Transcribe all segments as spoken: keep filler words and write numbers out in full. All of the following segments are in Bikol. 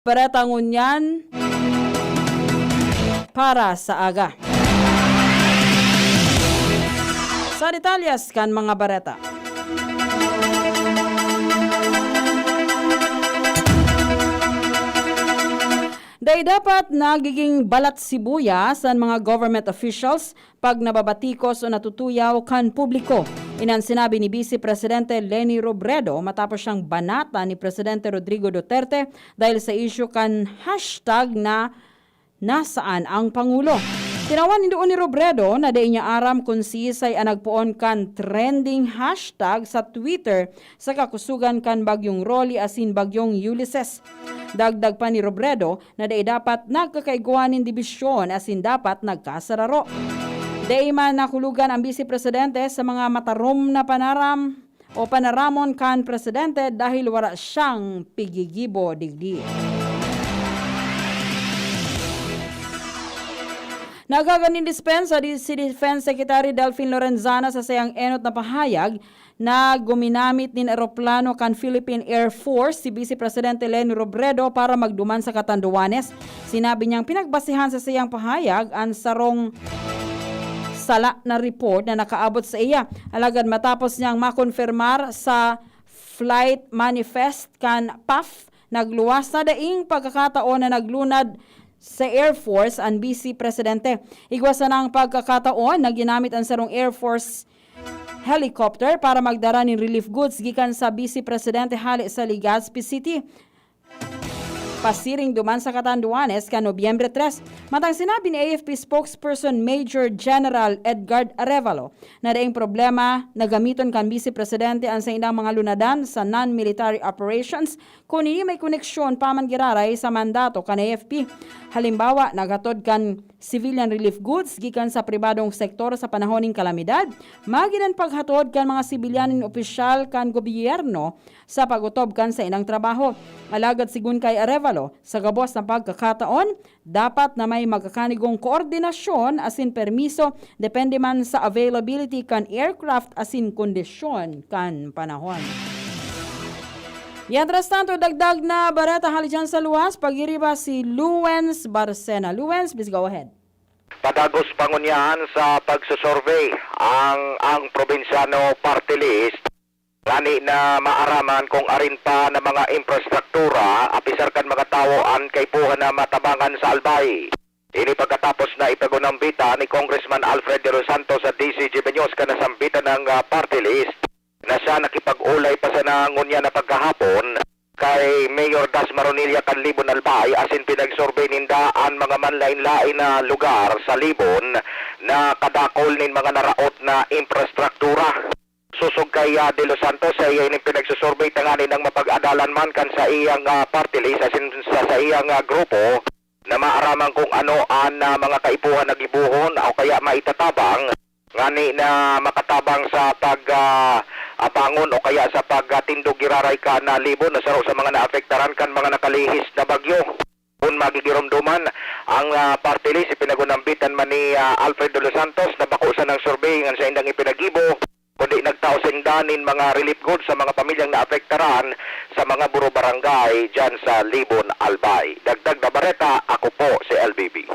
Bareta ngunyan para sa aga. Sa detalyes kan mga bareta. Dai dapat nagiging balat sibuyas an mga government officials pag nababatikos o natutuyaw kan publiko. Iyan an sinabi ni Vice Presidente Leni Robredo matapos siyang banatan ni Presidente Rodrigo Duterte dahil sa isyu kan hashtag na "Nasaan ang Pangulo?" Tinawan nin duon ni Robredo na dai niya aram kun siisay an nagpoon kan trending hashtag sa Twitter sa kakusogan kan Bagyong Rolly asin Bagyong Ulises. Dagdag pa ni Robredo na dai dapat nagkakaigwa nin dibisyon asin dapat nagkasararo. Dai man nakulogan ang Bise Presidente sa mga matarom na panaram o panaramon kan Presidente dahil wara siyang pigigibo digdi. Nagkakan nin dispensa di, si Defense Secretary Delfin Lorenzana sa sayang enot na pahayag na guminamit nin eroplano kan Philippine Air Force si Vice Presidente Leni Robredo para magduman sa Catanduanes. Sinabi niyang pinagbasehan sa sayang pahayag an sarong sala na report na nakaabot sa iya. Alagad matapos niyang makonfirmar sa flight manifest kan paf, nagluwas na daing pagkakataon na naglunad sa Air Force an Vice Presidente. Igwa sana ang pagkakataon na ginamit an sarong Air Force helicopter para magdara nin relief goods gikan sa Vice Presidente hale sa Legazpi City, pasiring duman sa Catanduanes kan Nobyembre tres. Matang sinabi ni A F P spokesperson Major General Edgard Arevalo na daing problema na gamiton kan Vice Presidente an saindang mga lunadan sa non-military operations kun ini may koneksyon pa man giraray sa mandato kan A F P. Halimbawa, naghatod kan civilian relief goods gikan sa pribadong sektor sa panahon nin kalamidad, magin an paghatod kan mga sibilyan nin opisyal kan gobyerno sa pag-otob kan saindang trabaho. Alagad sigon kay Arevalo, sa gabos na pagkakataon, dapat na may magkakanigong koordinasyon asin permiso, depende man sa availability kan aircraft asin kondisyon kan panahon. Mientras tanto, dagdag na bareta hali dyan sa luwas, pag-iriba si Luwens Barcena. Luwens, please go ahead. Padagos pa ngunyan sa pagsusurvey ang, ang Probinsyano Party List, ngani na maaraman kung arin pa na mga infrastruktura, apisar kan mga tawo an kaipuhan na matabangan sa Albay. Ini pagkatapos na ipagunambitan ni Congressman Alfred De Los Santos sa D C G B News kan nasambitan nang, ah, party list na siya nakipag-olay pa sana ngunyan na pagkahapon kay Mayor Das Maronilla kan Libon Albay asin pinagsurvey ninda an mga manlain-lain na lugar sa Libon na kadakol nin mga naraot na infrastruktura. Sosog kay, ah, De Los Santos, sa iya ining pinagsusurvey tanganing mapag-adalan man kan sa iyang, ah, party list asin sa, sa iyang, ah, grupo na maaraman kung ano an, ah, mga kaipuhan na gibohon o kaya maitatabang ngani na makatabang sa pag, ah, ah, bangon o kaya sa pagtindog giraray kan, ah, Libon na saro sa mga naapektaran kan mga nakalihis na bagyo. Kun magigiromdoman, ang, ah, party list ipinagunambitan man ni, ah, Alfred De Los Santos na bako sanang survey ngan saindang ipinagibo, kundi nagtao sinda nin mga relief goods sa mga pamilyang naapektaran sa mga buro-barangay dyan sa Libon, Albay. Dagdag na bareta, ako po si L B B.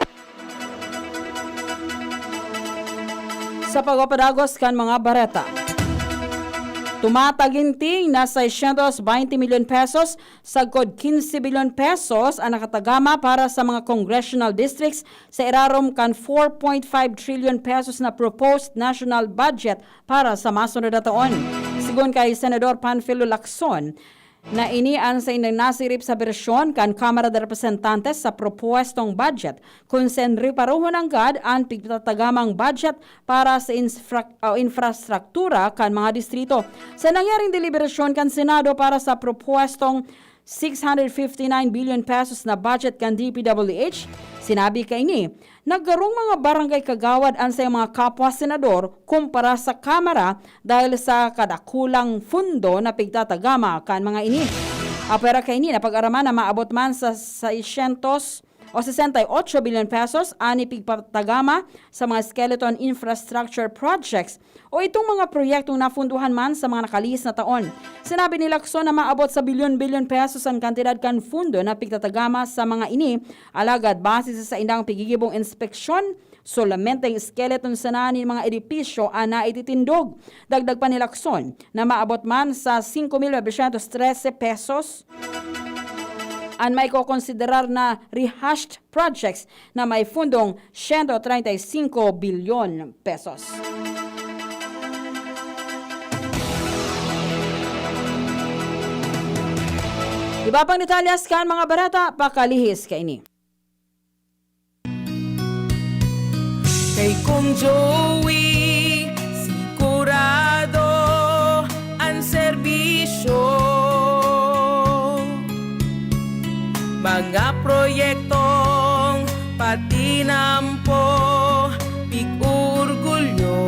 Sa pagpapadagos kan mga bareta, tumataginting na seiscientos veinte milyon pesos sagkod quince bilyon pesos an nakatagama para sa mga congressional districts sa irarom kan four point five trillion pesos na proposed national budget para sa masunod na taon. Sigon kay Senador Panfilo Lacson, na ini an saindang nasirip sa bersyon kan Kamara de Representantes sa propuestong budget, kun sen riparohon nanggad an pigtatagamang budget para sa infra-, o infrastruktura kan mga distrito. Sa nangyaring deliberasyon kan Senado para sa propuestong six hundred fifty-nine billion pesos na budget kan D P W H, sinabi kaini, naggarong mga barangay kagawad an saiyang mga kapwa senador kumpara sa Kamara dahil sa kadakulang fundo na pigtatagama kan mga ini. Apwera kaini, napag-araman na maabot man sa seiscientos o sesenta y ocho bilyon pesos an ipigpatagama sa mga skeleton infrastructure projects o itong mga proyektong napunduhan man sa mga nakalihis na taon. Sinabi ni Lacson na maabot sa bilyon-bilyon pesos an kantidad kan pundo na pigtatagama sa mga ini, alagad base sa saindang pigigibong inspeksyon, solamenteng skeleton sana nin mga edipisyo an naititindog. Dagdag pa ni Lacson na maabot man sa singko mil novecientos trese pesos an maikokonsiderar na rehashed projects na may pundong siyento treinta y singko bilyon pesos. Iba pang detalyes kan mga bareta, pakalihis kaini. Kay Kong Joey, sigurado an serbisyo. Mga proyektong patinampo, pig-orgulyo.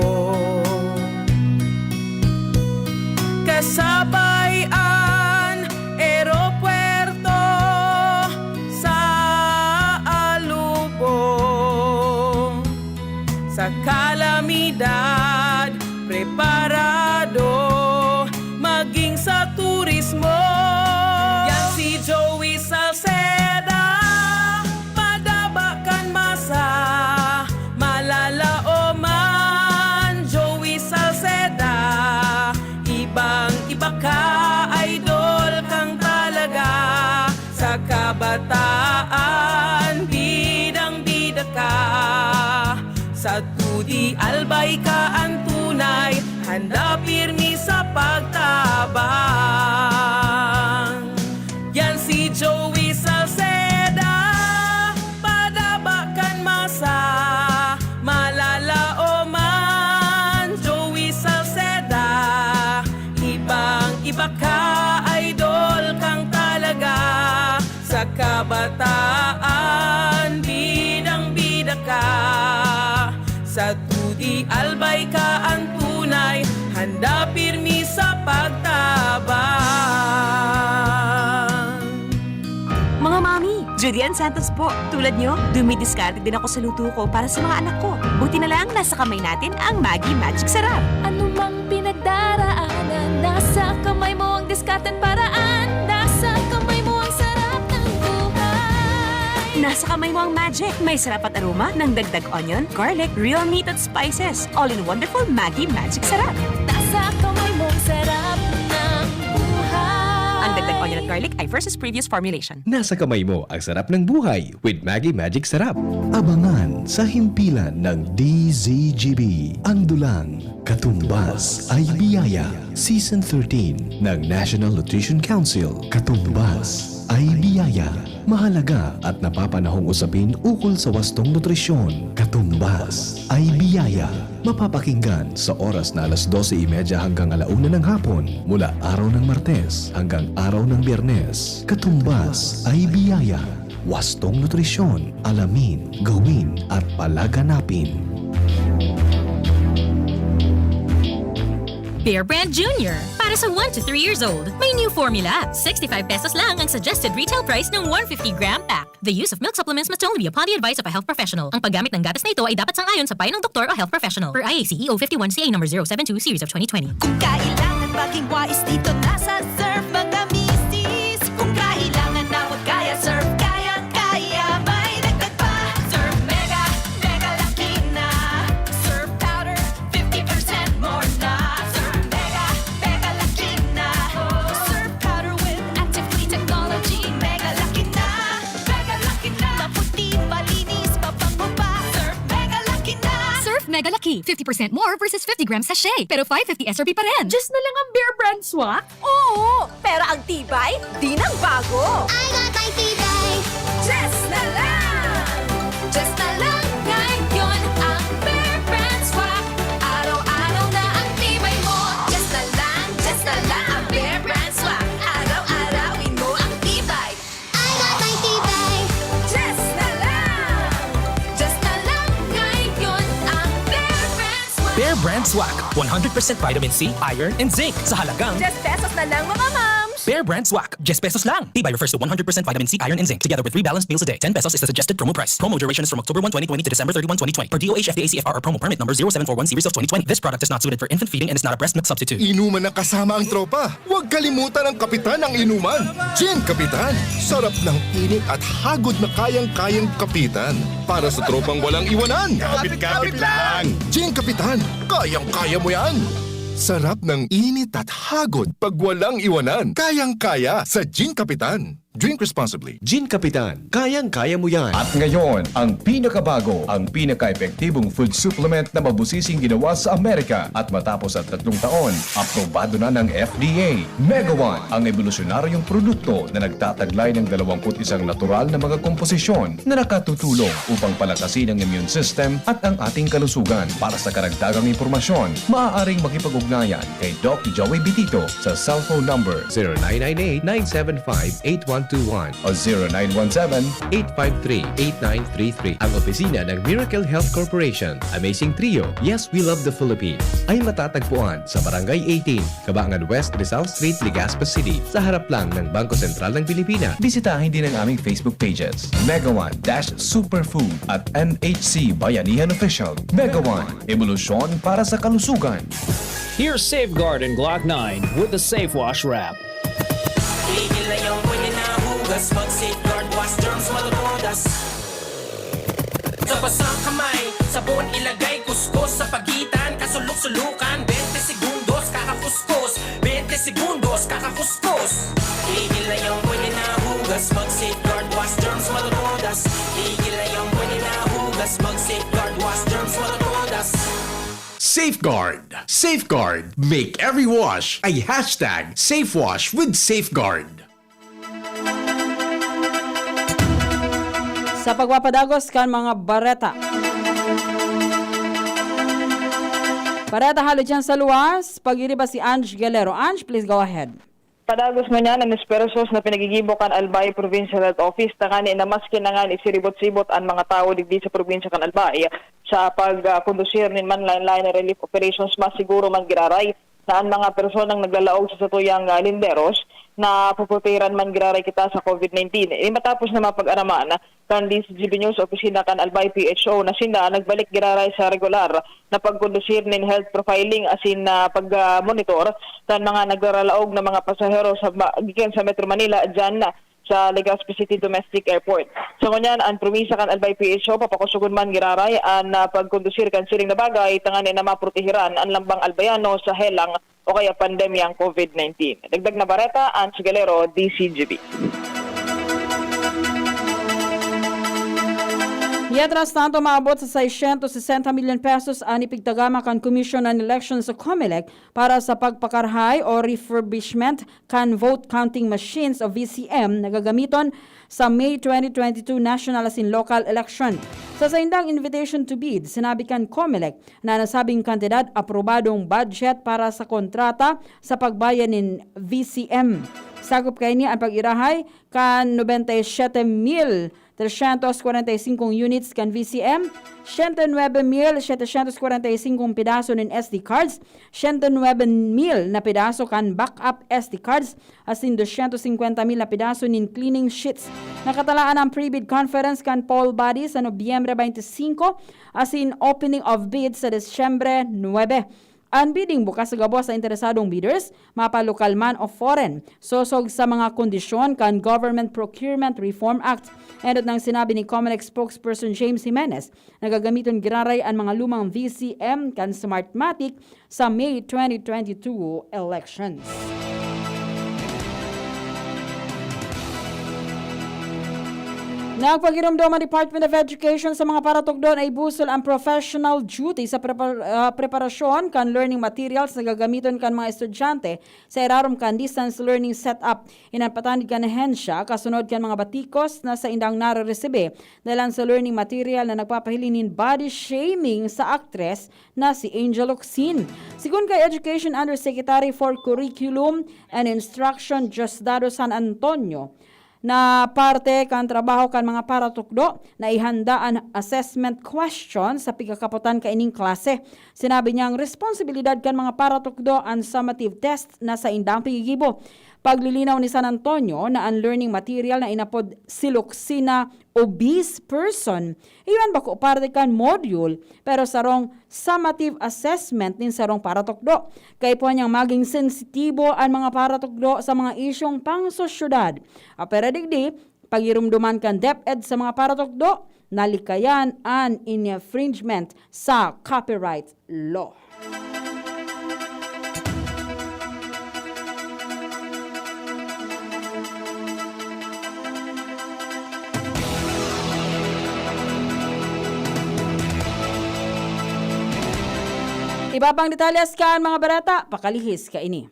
Kasabay an eropuerto sa Alubo. Sa kalamidad, preparado maging sa turismo. Yan si Joey Salceda, madaba kan masa, malalaoman. Joey Salceda, ibang-iba ka, idol kang talaga. Sa kabataan, bidang-bida ka. Sa T U D I Albay ka an tunay, handa pirmi sa pagtabang. Yan si Joey Salceda, padaba kan masa, malalaoman. Joey Salceda, ibang-iba ka, idol kang talaga. Sa kabataan, bidang-bida ka. Sa T U D I Albay ka an tunay, handa pirmi sa pagtabang. Mga mami, Julian Santos po. Tulad nyo, dumidiskarte din ako sa luto ko para sa mga anak ko. Buti na lang, nasa kamay natin ang Maggi Magic Sarap. Ano mang pinagdaraanan, nasa kamay mo ang diskarte at paraan. Nasa kamay mo ang sarap ng buhay. Nasa kamay mo ang magic. May sarap at aroma ng dagdag onion, garlic, real meat at spices. All in wonderful Maggi Magic Sarap. Nasa kamay mo ang sarap ng buhay. Ang dagdag onion at garlic ay versus previous formulation. Nasa kamay mo ang sarap ng buhay with Maggi Magic Sarap. Abangan sa himpilan ng D Z G B ang dulang Katumbas ay Biyaya, Season thirteen ng National Nutrition Council. Katumbas ay Biyaya, mahalaga at napapanahong usapin ukol sa wastong nutrisyon. Katumbas ay Biyaya, mapapakinggan sa oras na alas dose y media hanggang ala una ng hapon, mula araw ng Martes hanggang araw ng Biyernes. Katumbas ay Biyaya, wastong nutrisyon, alamin, gawin, at palaganapin. Bear Brand Junior, para sa one to three years old. May new formula. Sixty-five pesos lang ang suggested retail price ng one fifty gram pack. The use of milk supplements must only be upon the advice of a health professional. Ang paggamit ng gatas na ito ay dapat sang-ayon sa payo ng doktor o health professional. Per I A C E O fifty-one C A number zero seven two series of twenty twenty. Kung kailangan maging wais dito, nasa Surf, mga misis. Kung kailangan na magkaya, Surf, kayang-kaya. May dagdag pa. Surf Mega, Mega Laki na. Surf Powder, fifty percent more na. Surf Mega, Mega Laki na. Surf Powder with active clean technology. Mega Laki na, Mega Laki na. Maputi, malinis, mabango pa. Surf Mega Laki na. Surf Mega Laki, fifty percent more versus fifty gram sachet. Pero five fifty S R P pa rin. Just na lang ang Bear Brand Swak? Oo, pero ang tibay, di nang bago. I got my tibay. Just na lang! Just na lang ngayon ang Bear Brand Swak. Araw-araw na ang tibay mo. Just na lang, just na lang ang Bear Brand Swak. Araw-arawin mo ang tibay. I got my tibay. Just na lang. Just na lang ngayon ang Bear Brand Swak. Bear Brand Swak. One hundred percent vitamin C, iron, and zinc sa halagang Just pesos na lang, mga mams! Bear Brand Swak, ten pesos lang. Tibay refers to one hundred percent vitamin C, iron, and zinc, together with three balanced meals a day. Ten pesos is the suggested promo price. Promo duration is from October one, twenty twenty to December thirty-one, twenty twenty, per D O H F D A C F R or promo permit number zero seven four one series of twenty twenty. This product is not suited for infant feeding and is not a breast milk substitute. Inuman na kasama ang tropa. Huwag kalimutan ang kapitan ng inuman. Gin Kapitan. Sarap ng init at hagod na kayang-kayang kapitan. Para sa tropang walang iwanan. Kapit-kapit lang. Gin Kapitan. Kayang-kaya mo yan. Sarap ng init at hagod pag walang iwanan. Kayang-kaya sa Gin Kapitan. Drink responsibly. Gin Kapitan, kayang-kaya mo yan. At ngayon, ang pinakabago, ang pinaka-epektibong food supplement na mabusising ginawa sa Amerika. At matapos ang tatlong taon, aprobado na ng F D A. Mega One, ang ebolusyonaryong produkto na nagtataglay ng dalawampu't isang natural na mga komposisyon na nakatutulong upang palakasin ang immune system at ang ating kalusugan. Para sa karagdagang impormasyon, maaaring makipag-ugnayan kay Doc Joey Bitito sa cellphone number zero nine nine eight, nine seven five, eight one two one o zero nine one seven, eight five three, eight nine three three. Ang opisina ng Miracle Health Corporation. Amazing Trio. Yes, we love the Philippines. Ay matatagpuan sa Barangay eighteen, Cabangan West, Rizal Street, Legazpi City, sa harap lang ng Bangko Sentral ng Pilipinas. Bisitahin din ang aming Facebook pages, Mega One dash Superfood at M H C Bayanihan Official. Mega One, ebolusyon para sa kalusugan. Here's Safeguard and Glock nine with the Safe Wash wrap. Tigil na yung pwede na hugas, mag-Safeguard, wash germs, matutudas. Sa basang kamay, sabon ilagay, kuskus sa pagitan, kasulok-sulukan, twenty segundos, kakakuskus, twenty segundos, kakakuskus. Tigil na yung pwede na hugas, mag-Safeguard, wash germs, matutudas. Tigil na yung pwede na hugas, mag-Safeguard, wash germs, matutudas. Safeguard. Safeguard. Make every wash a hashtag Safe Wash with Safeguard. Sa pagpapadagos kan mga bareta. Bareta hale diyan sa luwas, pag-iriba si Ange Galero. Ange, please go ahead. Padagos ngunyan an esfuerzos na pinagigibo kan Albay Provincial Health Office tangani na maski na ngani siribot-sibot an mga tawo digdi sa probinsya kan Albay sa pag, ah, kondusir nin manlaen-laen na relief operations, masiguro man giraray na an mga personang naglalaog sa satuyang, ah, linderos napoprotehiran man giraray kita sa COVID nineteen. Ini matapos na mapag-araman kan D Z G B News Opisina kan Albay P H O na sinda nagbalik giraray sa regular na pagkondusir nin health profiling asin, ah, pag, ah, monitor kan mga nagraralaog na mga pasahero sa ma-, gikan sa Metro Manila diyan sa Legazpi City Domestic Airport. Sa ngunyan, an promisa kan Albay P H O, papakusogon man giraray an, ah, pagkondusir kan siring na bagay tangani na maprotehiran an lambang Albayano sa helang o kaya pandemyang COVID nineteen. Dagdag na bareta, Ange Galero, D Z G B. Mientras tanto, maabot sa seiscientos sesenta milyon pesos an ipigtagama kan Commission on Elections o Comelec para sa pagpakarahay o refurbishment kan vote counting machines o V C M na gagamiton sa May twenty twenty-two national asin local election. Sa saindang invitation to bid, sinabi kan Comelec na nasabing kantidad aprobadong budget para sa kontrata sa pagbayad nin V C M. Sakop kaini an pag-irahay kan nobenta y siete mil trescientos kwarenta y cinco units kan V C M, siyento nuebe mil setecientos kwarenta y cinco pedaso nin S D cards, siyento nuebe mil na pedaso kan backup S D cards, asin dosyentos singkwenta mil na pedaso nin cleaning sheets. Nakatalaan an pre-bid conference kan poll body sa Nobyembre twenty-five, asin opening of bids sa Disyembre nuebe. An bidding bukas sa gabos sa interesadong bidders, mapalokal man o foreign, sosog sa mga kondisyon kan Government Procurement Reform Act. Enot nang sinabi ni Comelec spokesperson James Jimenez na gagamiton giraray an mga lumang V C M kan Smartmatic sa May twenty twenty-two elections. Nagpagiromdom ang Department of Education sa mga paratukdo na ibusol ang professional duty sa prepar-, ah, preparasyon kan learning materials na gagamiton kan mga estudyante sa irarom kan distance learning setup. Iyan an patanid kan ahensya kasunod kan mga batikos na saindang nareresibi dalan sa learning material na nagpapahiling nin body shaming sa aktres na si Angel Locsin. Sigon kay Education Undersecretary for Curriculum and Instruction, Diosdado San Antonio, na parte kan trabaho kan mga paratukdo na ihanda an assessment question sa pigkakapotan kaining klase. Sinabi niyang responsibilidad kan mga paratukdo an summative test na saindang pigigibo. Paglilinaw ni San Antonio na an learning material na inapod Siloxina obese person, iyo an bako parte kan module, pero sarong summative assessment nin sarong paratukdo. Kaipuhan niyang magin sensitibo an mga paratukdo sa mga isyung pangsosyedad. Apwera digdi, pagiromdoman kan DepEd sa mga paratukdo, nalikayan an infringement sa copyright law. Iba pang detalyes kan mga bareta, pakalihis kaini.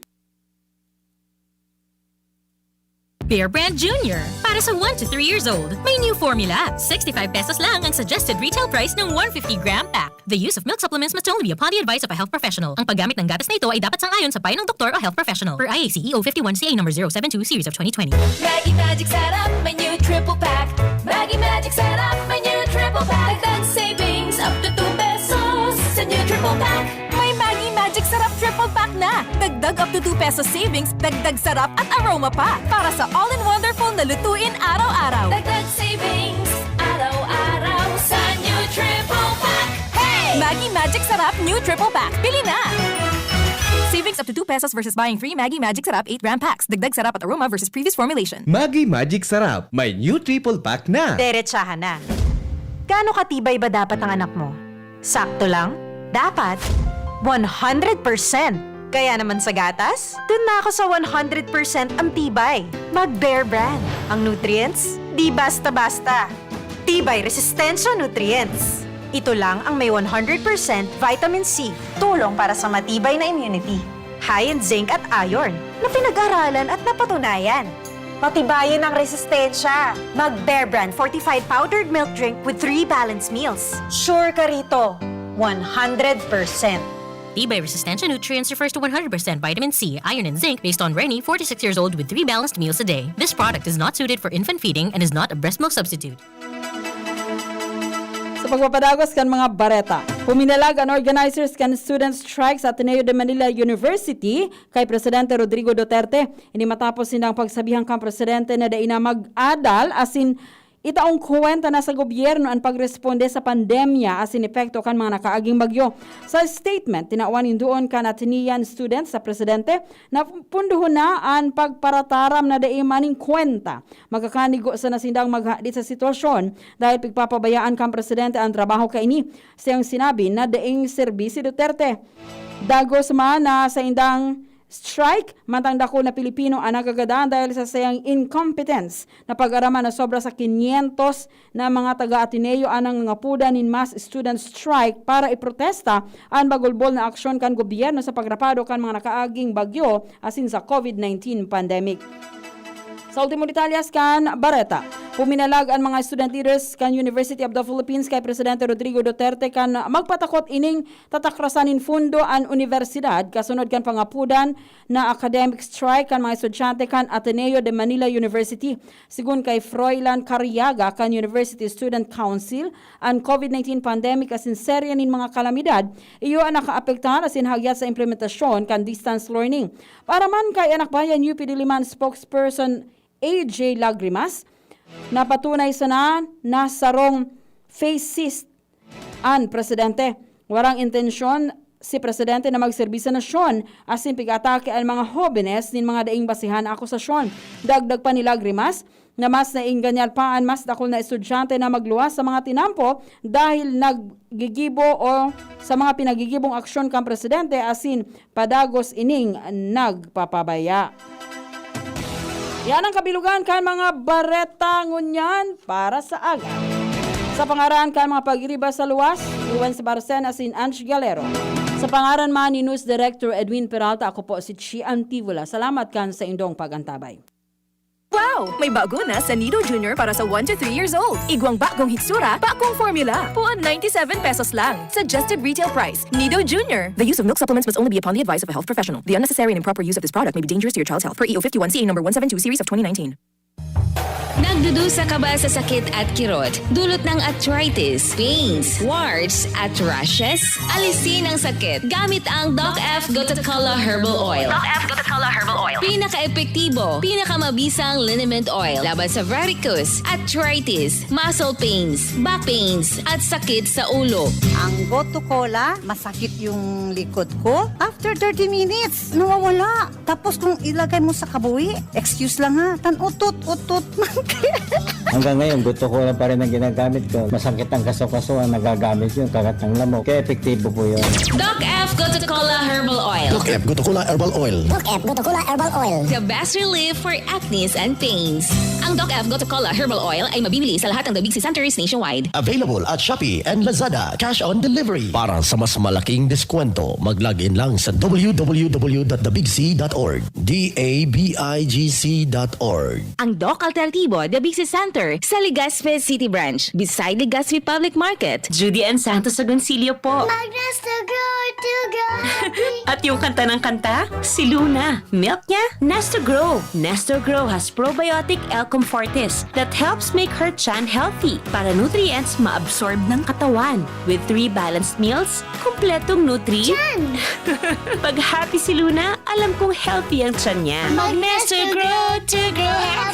Bear Brand Junior. Para sa one to three years old, may new formula. Sixty-five pesos lang ang suggested retail price ng one fifty gram pack. The use of milk supplements must only be upon the advice of a health professional. Ang paggamit ng gatas na ito ay dapat sang-ayon sa payo ng doktor o health professional. Per I A C E O fifty-one C A number zero seven two series of twenty twenty. Maggi Magic Sarap, may new triple pack. Maggi Magic Sarap, may new triple pack. Dagdag savings up to two pesos sa new triple pack. May Maggi Magic Sarap Triple Pack na! Dagdag up to two pesos savings, dagdag sarap at aroma pa para sa all-in-wonderful na lutuin araw-araw. Dagdag savings, araw-araw sa new triple pack. Hey! Maggi Magic Sarap New Triple Pack. Bili na! Savings up to two pesos versus buying three Maggi Magic Sarap eight gram packs. Dagdag sarap at aroma versus previous formulation. Maggi Magic Sarap, may new triple pack na! Derechahan na. Gaano katibay ba dapat ang anak mo? Sakto lang? Dapat one hundred percent. Kaya naman sa gatas, dun na ako sa one hundred percent ang tibay. Mag Bear Brand. Ang nutrients, di basta-basta. Tibay Resistensya Nutrients. Ito lang ang may one hundred percent vitamin C, tulong para sa matibay na immunity. High in zinc at iron, na pinag-aralan at napatunayan. Patibayin ang resistensya. Mag Bear Brand fortified powdered milk drink with three balanced meals. Sure ka rito, one hundred percent. Tibay Resistensya Nutrients refers to one hundred percent vitamin C, iron, and zinc based on Reni, forty-six years old, with three balanced meals a day. This product is not suited for infant feeding and is not a breast milk substitute. Sa pagpapadagos kan mga bareta, puminalag an organizers kan student strike sa Ateneo de Manila University kay Presidente Rodrigo Duterte. Ini matapos sindang pagsabihan kan presidente na dai na mag-adal asin itaong kwenta na sa gobyerno an pagresponde sa pandemya asin epekto kan mga nakaaging bagyo. Sa statement, tinawan nin duon kan Atenean students sa presidente na pundohon na an pagparataram na dai man nin kwenta. Magkakanigo sana sindang maghadit sa sitwasyon dahil pigpapabayaan kan presidente an trabaho kaini. Siyang sinabi na daing serbi si Duterte. Dagos man na saindang strike, mantang dakul na Pilipino ang nagagadan dahil sa saiyang incompetence. Napag-araman na sobra sa kinyentos na mga taga-Ateneo ang nangangapodan nin mass student strike para iprotesta an bagulbol na aksyon kan gobyerno sa pagrapado kan mga nakaaging bagyo asin sa COVID nineteen pandemic. Sa ultimo detalyes kan bareta, puminalag an mga student leaders kan University of the Philippines kay Presidente Rodrigo Duterte kan magpatakot ining tatakrasan nin fundo an unibersidad kasunod kan pangapodan na academic strike kan mga estudyante kan Ateneo de Manila University. Sigon kay Froilan Cariaga kan University Student Council, an COVID nineteen pandemic asin serya nin mga kalamidad, iyo an nakaapektar asin hagyat sa implementasyon kan distance learning. Para man kay Anak Bayan U P Diliman spokesperson A J Lagrimas, napatunay sana na sarong fascist an presidente. Warang intensyon si presidente na magserbi sa nasyon asin pig-atake an mga hobenes nin mga daing basehan na akusasyon. Dagdag pa ni Lagrimas na mas naenganyar pa an mas dakul na estudyante na magluwas sa mga tinampo dahil naggigibo o sa mga pinagigibong aksyon kan presidente asin padagos ining nagpapabaya. Yan ang kabilugan kan mga bareta ngunyan para sa aga. Sa pangaran kan mga pagiriba sa luwas, Ruben Sebastian asin Ange Galero. Sa pangaran man ni News Director Edwin Peralta, ako po si Chi Antivola. Salamat kan saindong pag-antabay. Wow! May bago na sa Nido Junior para sa one to three years old. Igwang bagong hitsura, bagong formula. Puon ninety-seven pesos lang. Suggested retail price. Nido Junior. The use of milk supplements must only be upon the advice of a health professional. The unnecessary and improper use of this product may be dangerous to your child's health. Per E O fifty-one C A number one seven two series of twenty nineteen. Dudusa ka ba sa sakit at kirot? Dulot ng arthritis, pains, warts, at rashes? Alisin ang sakit gamit ang Doc F Gotocola Herbal Oil. Doc F Gotocola Herbal Oil. Pinaka-epektibo, pinakamabisang liniment oil laban sa varicose, arthritis, muscle pains, back pains, at sakit sa ulo. Ang Goto Cola, masakit yung likod ko. After thirty minutes, nawawala. Tapos kung ilagay mo sa kabuhi, excuse lang ha, tan-utot-utot man. Hanggang ngayon, Goto Cola pa rin ang ginagamit ko. Masakit ang kaso-kaso ang nagagamit yun, kagat ng lamok. Kaya epektibo po yun. Doc F Gotocola Herbal Oil. Doc F Gotocola Herbal Oil. Doc F Gotocola Herbal Oil. The best relief for acnes and pains. Ang Doc F Gotocola Herbal Oil ay mabibili sa lahat ng Dabigsi Centers nationwide. Available at Shopee and Lazada. Cash on delivery. Para sa mas malaking deskwento, mag-log in lang sa w w w dot the big c dot org. D A B I G C dot org. Ang Doc Alternativo Dabigsi Center sa Legazpi City Branch, beside Legazpi Public Market. Judy Ann Santos Agoncillo po. Magnas to go to go. At yung kanta ng kanta, si Luna. Milk niya, Nestor Grow. Nestor Grow has probiotic L-Comfortis that helps make her chan healthy para nutrients maabsorb ng katawan. With three balanced meals, kompletong nutri. Pag happy si Luna, alam kong healthy ang chan niya. Mag-Nestor Grow to grow happy.